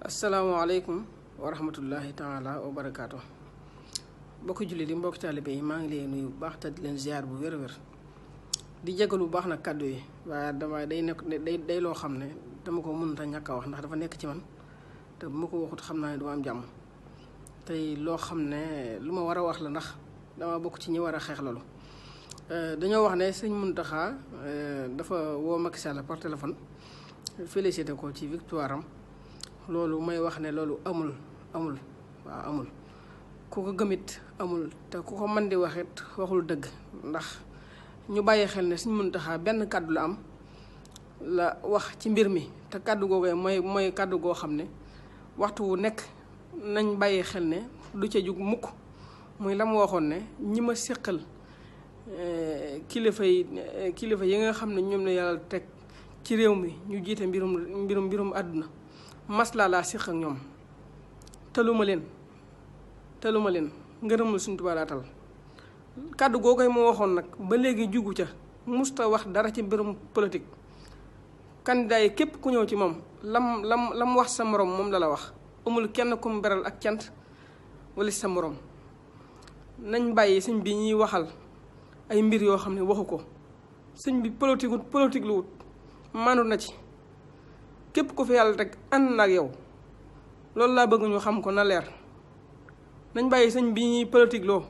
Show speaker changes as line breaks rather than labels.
asalaamaaleykum wa rahmatullahi taala wa barakaatu mbokki jullit yi mbokki taalibe yi maa ngi leen nuyu bu baax te di leen ziar bu wér-wér di jégalu bu baax nag kàddu yi waaye dama day nekk day loo xam ne dama ko mënut a ñàkk a wax ndax dafa nekk ci man te bu ma ko waxut xam naa ne du ma am jàmm tey loo xam ne lu ma war a wax la ndax dama bokk ci ñi war a xeex loolu. dañoo wax ne sëñ Muntaxa dafa woo Macky Sall par téléphone félicité ko ci victoire am. loolu may wax ne loolu amul waaw amul ku ko gëmit amul te ku ko mën di waxit waxul dëgg ndax ñu bàyyi xel ne Sëñ Muntaxa benn kàddu la am la wax ci mbir mi te kàddu googee mooy kàddu goo xam ne waxtu wu nekk nañ bàyyi xel ne du ca jug mukk muy la mu waxoon ne ñi ma séqal kilifa yi nga xam ne ñoom la yàlla teg ci réew mi ñu jiite mbirum àdduna maslaa laa séq ak ñoom taluma leen ngërëmul Sëñ Tuubaa laa tal kàddu googu moo waxoon nag ba léegi jugu ca musta wax dara ci mbirum politique candidat yi képp ku ñëw ci moom lam wax sa morom moom la wax amul kenn ku mu beral ak cant wala sa morom nañ bàyyi sëñ bi ñuy waxal ay mbir yoo xam ne waxu ko sëñ bi politique lu wut maandu na ci képp ku fi yàlla teg ànd na ak yow loolu laa bëgg ñu xam ko na leer nañ bàyyi sëñ bi ñuy politique loo